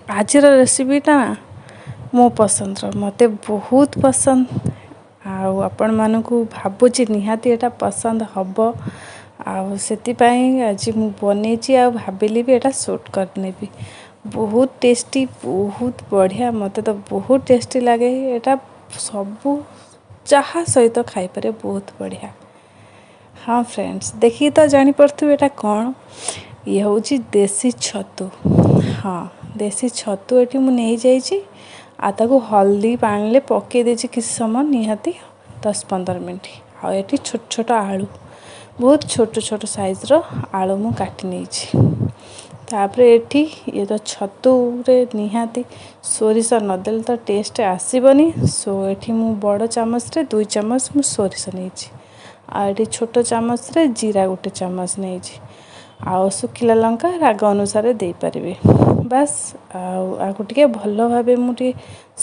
ଆଜିର ରେସିପିଟା ମୋ ପସନ୍ଦର, ମୋତେ ବହୁତ ପସନ୍ଦ। ଆଉ ଆପଣମାନଙ୍କୁ ଭାବୁଛି ନିହାତି ଏଇଟା ପସନ୍ଦ ହେବ। ଆଉ ସେଥିପାଇଁ ଆଜି ମୁଁ ବନେଇଛି ଆଉ ଭାବିଲି ବି ଏଇଟା ସୁଟ୍ କରିନେବି। ବହୁତ ଟେଷ୍ଟି, ବହୁତ ବଢ଼ିଆ, ମୋତେ ତ ବହୁତ ଟେଷ୍ଟି ଲାଗେ ଏଇଟା। ସବୁ ଯାହା ସହିତ ଖାଇପାରିବେ, ବହୁତ ବଢ଼ିଆ। ହଁ ଫ୍ରେଣ୍ଡସ୍, ଦେଖିକି ତ ଜାଣିପାରୁଥିବେ ଏଇଟା କ'ଣ। ଇଏ ହେଉଛି ଦେଶୀ ଛତୁ। ହଁ, ଦେଶୀ ଛତୁ ଏଠି ମୁଁ ନେଇଯାଇଛି ଆଉ ତାକୁ ହଳଦୀ ପାଣିରେ ପକାଇ ଦେଇଛି କିଛି ସମୟ, ନିହାତି 10-15 ମିନିଟ୍। ଆଉ ଏଠି ଛୋଟ ଛୋଟ ଆଳୁ, ବହୁତ ଛୋଟ ଛୋଟ ସାଇଜ୍ର ଆଳୁ ମୁଁ କାଟି ନେଇଛି। ତାପରେ ଏଠି ଇଏ ତ ଛତୁରେ ନିହାତି ସୋରିଷ ନଦେଲେ ତ ଟେଷ୍ଟ ଆସିବନି। ସୋ ଏଠି ମୁଁ ବଡ଼ ଚାମଚରେ 2 ଚାମଚ ମୁଁ ସୋରିଷ ନେଇଛି ଆଉ ଏଠି ଛୋଟ ଚାମଚରେ ଜିରା 1 ଚାମଚ ନେଇଛି ଆଉ ଶୁଖିଲା ଲଙ୍କା ରାଗ ଅନୁସାରେ ଦେଇପାରିବେ, ବାସ୍। ଆଉ ଆକୁ ଟିକେ ଭଲ ଭାବେ ମୁଁ ଟିକେ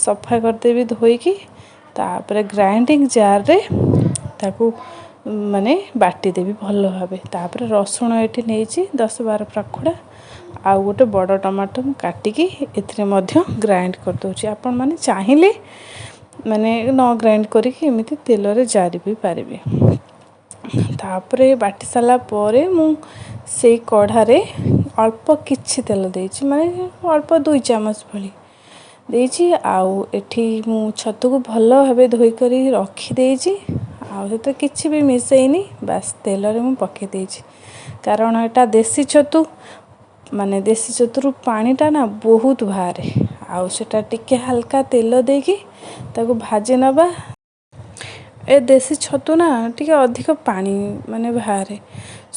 ସଫା କରିଦେବି ଧୋଇକି। ତାପରେ ଗ୍ରାଇଣ୍ଡିଙ୍ଗ ଜାର୍ରେ ତାକୁ ମାନେ ବାଟିଦେବି ଭଲ ଭାବେ। ତାପରେ ରସୁଣ ଏଠି ନେଇଛି 10-12 ପାଖୁଡ଼ା ଆଉ ଗୋଟେ ବଡ଼ ଟମାଟୋ ମୁଁ କାଟିକି ଏଥିରେ ମଧ୍ୟ ଗ୍ରାଇଣ୍ଡ କରିଦେଉଛି। ଆପଣମାନେ ଚାହିଁଲେ ମାନେ ନ ଗ୍ରାଇଣ୍ଡ କରିକି ଏମିତି ତେଲରେ ଜାରି ବି ପାରିବେ। ତାପରେ ବାଟି ସାରିଲା ପରେ ମୁଁ ସେଇ କଢ଼ାରେ ଅଳ୍ପ କିଛି ତେଲ ଦେଇଛି, ମାନେ ଅଳ୍ପ 2 ଚାମଚ ଭଳି ଦେଇଛି। ଆଉ ଏଠି ମୁଁ ଛତୁକୁ ଭଲ ଭାବେ ଧୋଇକରି ରଖିଦେଇଛି ଆଉ ସେଥିରେ କିଛି ବି ମିଶାଇନି, ବାସ୍ ତେଲରେ ମୁଁ ପକାଇ ଦେଇଛି। କାରଣ ଏଇଟା ଦେଶୀ ଛତୁ, ମାନେ ଦେଶୀ ଛତୁରୁ ପାଣିଟା ନା ବହୁତ ବାହାରେ ଆଉ ସେଟା ଟିକେ ହାଲକା ତେଲ ଦେଇକି ତାକୁ ଭାଜି ନେବା। ଏ ଦେଶୀ ଛତୁ ନା ଟିକେ ଅଧିକ ପାଣି ମାନେ ବାହାରେ।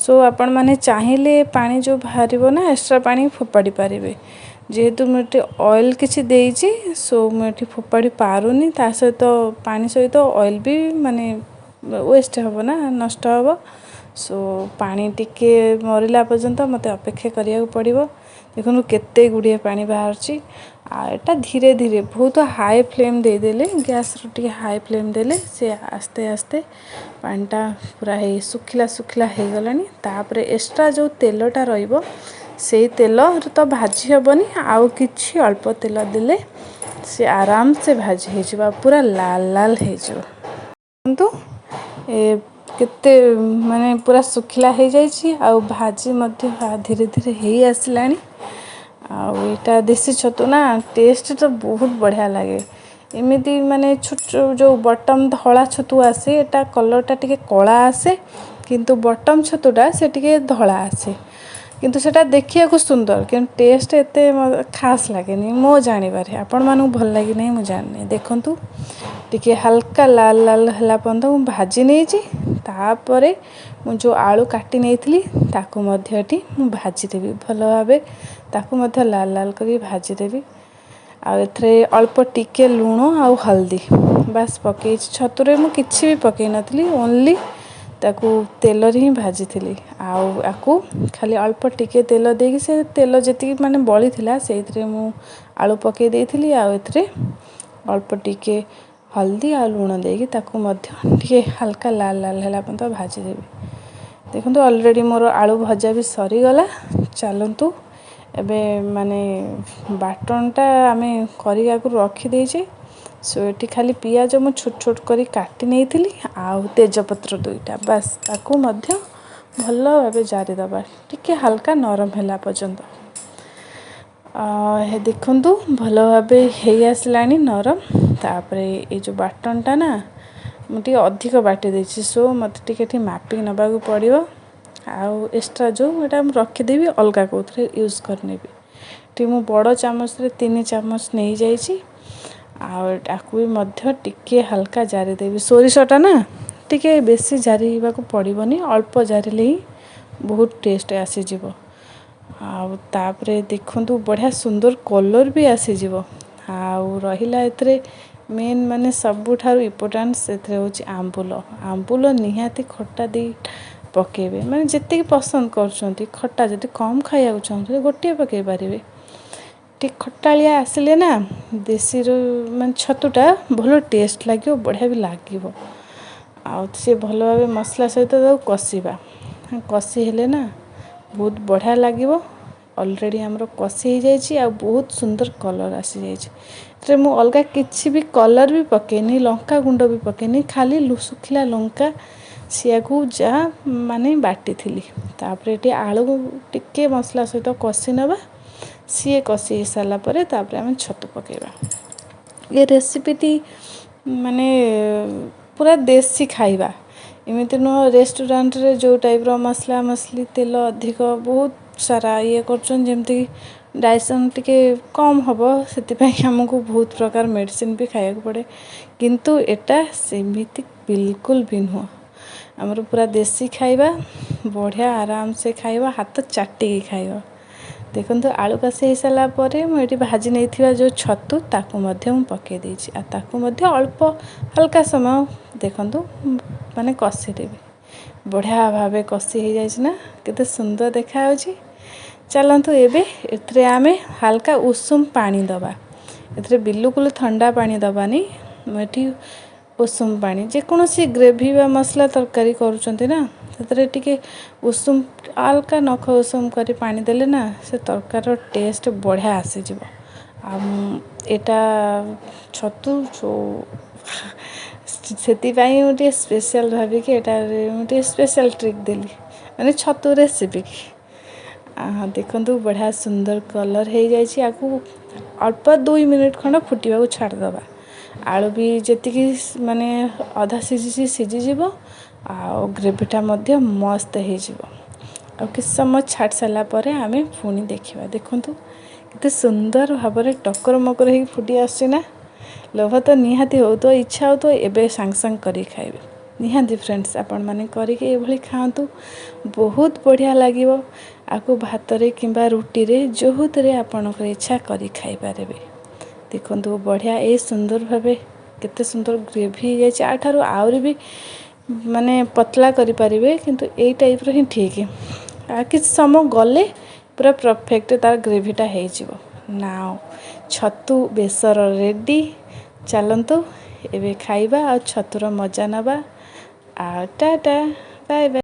ସୋ ଆପଣମାନେ ଚାହିଁଲେ ପାଣି ଯେଉଁ ବାହାରିବ ନା, ଏକ୍ସଟ୍ରା ପାଣି ଫୋପାଡ଼ି ପାରିବେ। ଯେହେତୁ ମୁଁ ଏଠି ଅଏଲ୍ କିଛି ଦେଇଛି, ସୋ ମୁଁ ଏଠି ଫୋପାଡ଼ି ପାରୁନି। ତା ସହିତ ପାଣି ସହିତ ଅଏଲ୍ ବି ମାନେ ୱେଷ୍ଟ ହେବ ନା, ନଷ୍ଟ ହେବ। ସୋ ପାଣି ଟିକେ ମରିଲା ପର୍ଯ୍ୟନ୍ତ ମୋତେ ଅପେକ୍ଷା କରିବାକୁ ପଡ଼ିବ। ଦେଖନ୍ତୁ କେତେ ଗୁଡ଼ିଏ ପାଣି ବାହାରୁଛି। ଆଉ ଏଇଟା ଧୀରେ ଧୀରେ ବହୁତ ହାଇ ଫ୍ଲେମ୍ ଦେଇଦେଲେ, ଗ୍ୟାସ୍ର ଟିକେ ହାଇ ଫ୍ଲେମ୍ ଦେଲେ ସେ ଆସ୍ତେ ଆସ୍ତେ ପାଣିଟା ପୁରା ହେଇ ଶୁଖିଲା ଶୁଖିଲା ହେଇଗଲାଣି। ତାପରେ ଏକ୍ସଟ୍ରା ଯେଉଁ ତେଲଟା ରହିବ, ସେଇ ତେଲରେ ତ ଭାଜି ହେବନି। ଆଉ କିଛି ଅଳ୍ପ ତେଲ ଦେଲେ ସେ ଆରାମସେ ଭାଜି ହେଇଯିବ ଆଉ ପୁରା ଲାଲ ଲାଲ ହେଇଯିବ। କିନ୍ତୁ ଏ କେତେ ମାନେ ପୁରା ଶୁଖିଲା ହେଇଯାଇଛି ଆଉ ଭାଜି ମଧ୍ୟ ଧୀରେ ଧୀରେ ହେଇ ଆସିଲାଣି। ଆଉ ଏଇଟା ଦେଶୀ ଛତୁ ନା, ଟେଷ୍ଟ ତ ବହୁତ ବଢ଼ିଆ ଲାଗେ। ଏମିତି ମାନେ ଛୋଟ ଯେଉଁ ବଟମ୍ ଧଳା ଛତୁ ଆସେ, ଏଇଟା କଲର୍ଟା ଟିକେ କଳା ଆସେ, କିନ୍ତୁ ବଟମ୍ ଛତୁଟା ସେ ଟିକେ ଧଳା ଆସେ। କିନ୍ତୁ ସେଇଟା ଦେଖିବାକୁ ସୁନ୍ଦର, କିନ୍ତୁ ଟେଷ୍ଟ ଏତେ ଖାସ୍ ଲାଗେନି ମୋ ଜାଣିବାରେ। ଆପଣମାନଙ୍କୁ ଭଲ ଲାଗେ ନାହିଁ ମୁଁ ଜାଣିନି। ଦେଖନ୍ତୁ, ଟିକେ ହାଲକା ଲାଲ ଲାଲ ହେଲା ପର୍ଯ୍ୟନ୍ତ ମୁଁ ଭାଜି ନେଇଛି। ତାପରେ ମୁଁ ଯେଉଁ ଆଳୁ କାଟି ନେଇଥିଲି, ତାକୁ ମଧ୍ୟ ଏଠି ମୁଁ ଭାଜିଦେବି ଭଲ ଭାବେ। ତାକୁ ମଧ୍ୟ ଲାଲ ଲାଲ କରି ଭାଜିଦେବି। ଆଉ ଏଥିରେ ଅଳ୍ପ ଟିକେ ଲୁଣ ଆଉ ହଳଦୀ ବାସ୍ ପକେଇଛି। ଛତୁରେ ମୁଁ କିଛି ବି ପକେଇ ନଥିଲି, ଓନ୍ଲି ତାକୁ ତେଲରେ ହିଁ ଭାଜିଥିଲି। ଆଉ ଆକୁ ଖାଲି ଅଳ୍ପ ଟିକେ ତେଲ ଦେଇକି, ସେ ତେଲ ଯେତିକି ମାନେ ବଳିଥିଲା, ସେଇଥିରେ ମୁଁ ଆଳୁ ପକେଇ ଦେଇଥିଲି। ଆଉ ଏଥିରେ ଅଳ୍ପ ଟିକେ ହଳଦୀ ଆଉ ଲୁଣ ଦେଇକି ତାକୁ ମଧ୍ୟ ଟିକେ ହାଲକା ଲାଲ ଲାଲ ହେଲା ପର୍ଯ୍ୟନ୍ତ ଭାଜିଦେବି। ଦେଖନ୍ତୁ, ଅଲରେଡ଼ି ମୋର ଆଳୁ ଭଜା ବି ସରିଗଲା। ଚାଲନ୍ତୁ, ଏବେ ମାନେ ବାଟଣଟା ଆମେ କରିକି ଆଗରୁ ରଖିଦେଇଛେ। ସୋ ଏଠି ଖାଲି ପିଆଜ ମୁଁ ଛୋଟ ଛୋଟ କରି କାଟି ନେଇଥିଲି ଆଉ ତେଜପତ୍ର ଦୁଇଟା, ବାସ୍। ତାକୁ ମଧ୍ୟ ଭଲ ଭାବେ ଜାରିଦେବା ଟିକେ ହାଲକା ନରମ ହେଲା ପର୍ଯ୍ୟନ୍ତ। ଦେଖନ୍ତୁ, ଭଲ ଭାବେ ହେଇ ଆସିଲାଣି ନରମ। ତାପରେ ଏଇ ଯେଉଁ ବାଟଣଟା ନା, ମୁଁ ଟିକେ ଅଧିକ ବାଟି ଦେଇଛି। ସୋ ମୋତେ ଟିକେ ଏଠି ମାପିକି ନେବାକୁ ପଡ଼ିବ। ଆଉ ଏକ୍ସଟ୍ରା ଯେଉଁ ଏଇଟା ମୁଁ ରଖିଦେବି, ଅଲଗା କେଉଁଥିରେ ୟୁଜ୍ କରିନେବି। ଏଠି ମୁଁ ବଡ଼ ଚାମଚରେ 3 ଚାମଚ ନେଇଯାଇଛି। ଆଉ ତାକୁ ବି ମଧ୍ୟ ଟିକେ ହାଲକା ଜାରିଦେବି। ସୋରିଷଟା ନା ଟିକେ ବେଶୀ ଜାରିବାକୁ ପଡ଼ିବନି, ଅଳ୍ପ ଜାରିଲେ ହିଁ ବହୁତ ଟେଷ୍ଟ ଆସିଯିବ। ଆଉ ତାପରେ ଦେଖନ୍ତୁ, ବଢ଼ିଆ ସୁନ୍ଦର କଲର୍ ବି ଆସିଯିବ। ଆଉ ରହିଲା ଏଥିରେ ମେନ୍, ମାନେ ସବୁଠାରୁ ଇମ୍ପୋର୍ଟାଣ୍ଟ ସେଥିରେ ହେଉଛି ଆମ୍ବୁଲ। ଆମ୍ବୁଲ ନିହାତି ଖଟା ଦେଇ ପକାଇବେ, ମାନେ ଯେତିକି ପସନ୍ଦ କରୁଛନ୍ତି ଖଟା। ଯଦି କମ୍ ଖାଇବାକୁ ଚାହୁଁଛନ୍ତି, ଗୋଟିଏ ପକାଇ ପାରିବେ। ଟିକେ ଖଟାଳିଆ ଆସିଲେ ନା ଦେଶୀର ମାନେ ଛତୁଟା ଭଲ ଟେଷ୍ଟ ଲାଗିବ, ବଢ଼ିଆ ବି ଲାଗିବ। ଆଉ ସେ ଭଲ ଭାବେ ମସଲା ସହିତ ତାକୁ କଷିବା। କଷି ହେଲେ ନା ବହୁତ ବଢ଼ିଆ ଲାଗିବ। ଅଲରେଡ଼ି ଆମର କଷି ହେଇଯାଇଛି ଆଉ ବହୁତ ସୁନ୍ଦର କଲର୍ ଆସିଯାଇଛି। ଏଥିରେ ମୁଁ ଅଲଗା କିଛି ବି କଲର୍ ବି ପକେଇନି, ଲଙ୍କା ଗୁଣ୍ଡ ବି ପକେଇନି, ଖାଲି ଶୁଖିଲା ଲଙ୍କା ସିଆକୁ ଯାହା ମାନେ ବାଟିଥିଲି। ତାପରେ ଏଠି ଆଳୁ ଟିକେ ମସଲା ସହିତ କଷି ନେବା। ସିଏ କଷି ହେଇସାରିଲା ପରେ ତାପରେ ଆମେ ଛତୁ ପକେଇବା। ଏ ରେସିପିଟି ମାନେ ପୁରା ଦେଶୀ ଖାଇବା, ଏମିତି ନୁହଁ ରେଷ୍ଟୁରାଣ୍ଟରେ ଯେଉଁ ଟାଇପ୍ର ମସଲା ମସଲି, ତେଲ ଅଧିକ, ବହୁତ ସାରା ଇଏ କରୁଛନ୍ତି, ଯେମିତିକି ଡାଇଜେସନ୍ ଟିକେ କମ୍ ହେବ, ସେଥିପାଇଁ ଆମକୁ ବହୁତ ପ୍ରକାର ମେଡ଼ିସିନ ବି ଖାଇବାକୁ ପଡ଼େ। କିନ୍ତୁ ଏଇଟା ସେମିତି ବିଲକୁଲ ବି ନୁହଁ। ଆମର ପୁରା ଦେଶୀ ଖାଇବା, ବଢ଼ିଆ ଆରାମସେ ଖାଇବା, ହାତ ଚାଟିକି ଖାଇବ। ଦେଖନ୍ତୁ, ଆଳୁ କଷି ହେଇସାରିଲା ପରେ ମୁଁ ଏଠି ଭାଜି ନେଇଥିବା ଯେଉଁ ଛତୁ ତାକୁ ମଧ୍ୟ ମୁଁ ପକାଇ ଦେଇଛି, ଆଉ ତାକୁ ମଧ୍ୟ ଅଳ୍ପ ହାଲକା ସମୟ ଦେଖନ୍ତୁ ମାନେ କଷିଦେବି। ବଢ଼ିଆ ଭାବେ କଷି ହେଇଯାଇଛି ନା, କେତେ ସୁନ୍ଦର ଦେଖାଯାଉଛି। ଚାଲନ୍ତୁ ଏବେ ଏଥିରେ ଆମେ ହାଲକା ଉଷୁମ ପାଣି ଦେବା। ଏଥିରେ ବିଲକୁଲ ଥଣ୍ଡା ପାଣି ଦେବାନି। ମୁଁ ଏଠି ଉଷୁମ ପାଣି, ଯେକୌଣସି ଗ୍ରେଭି ବା ମସଲା ତରକାରୀ କରୁଛନ୍ତି ନା, ସେଥିରେ ଟିକେ ଉଷୁମ, ହାଲକା ନଖ ଉଷୁମ କରି ପାଣି ଦେଲେ ନା ସେ ତରକାରୀର ଟେଷ୍ଟ ବଢ଼ିଆ ଆସିଯିବ। ଆଉ ଏଇଟା ଛତୁ, ସେଥିପାଇଁ ମୁଁ ଟିକେ ସ୍ପେଶାଲ୍ ଭାବିକି ଏଇଟା ମୁଁ ଟିକେ ସ୍ପେଶାଲ୍ ଟ୍ରିକ୍ ଦେଲି, ମାନେ ଛତୁ ରେସିପିକି। ଦେଖନ୍ତୁ, ବଢ଼ିଆ ସୁନ୍ଦର କଲର୍ ହେଇଯାଇଛି। ଆକୁ ଅଳ୍ପ 2 ମିନିଟ୍ ଖଣ୍ଡ ଫୁଟିବାକୁ ଛାଡ଼ିଦେବା। ଆଳୁ ବି ଯେତିକି ମାନେ ଅଧା ସିଝିଛି ସିଝିଯିବ, ଆଉ ଗ୍ରେଭିଟା ମଧ୍ୟ ମସ୍ତ ହେଇଯିବ। ଆଉ କିଛି ସମୟ ଛାଡ଼ି ସାରିଲା ପରେ ଆମେ ପୁଣି ଦେଖିବା। ଦେଖନ୍ତୁ କେତେ ସୁନ୍ଦର ଭାବରେ ଟକର ମକର ହେଇକି ଫୁଟି ଆସୁଛି ନା। ଲୋଭ ତ ନିହାତି ହେଉଥିବ, ଇଚ୍ଛା ହେଉଥିବ ଏବେ ସାଙ୍ଗେ ସାଙ୍ଗେ କରିକି ଖାଇବେ। ନିହାତି ଫ୍ରେଣ୍ଡସ୍, ଆପଣମାନେ କରିକି ଏଭଳି ଖାଆନ୍ତୁ, ବହୁତ ବଢ଼ିଆ ଲାଗିବ। ଆକୁ ଭାତରେ କିମ୍ବା ରୁଟିରେ, ଯେଉଁଥିରେ ଆପଣଙ୍କର ଇଚ୍ଛା କରି ଖାଇପାରିବେ। ଦେଖନ୍ତୁ, ବଢ଼ିଆ ଏଇ ସୁନ୍ଦର ଭାବେ କେତେ ସୁନ୍ଦର ଗ୍ରେଭି ହେଇଯାଇଛି। ଆଠାରୁ ଆହୁରି ବି ମାନେ ପତଳା କରିପାରିବେ, କିନ୍ତୁ ଏଇ ଟାଇପ୍ର ହିଁ ଠିକ୍। ଆଉ କିଛି ସମୟ ଗଲେ ପୁରା ପରଫେକ୍ଟ ତାର ଗ୍ରେଭିଟା ହେଇଯିବ। ନା, ଛତୁ ବେସର ରେଡ଼ି। ଚାଲନ୍ତୁ ଏବେ ଖାଇବା ଆଉ ଛତୁର ମଜା ନେବା। ଆଉ ଟାଟା, ବାଏ ବାଏ।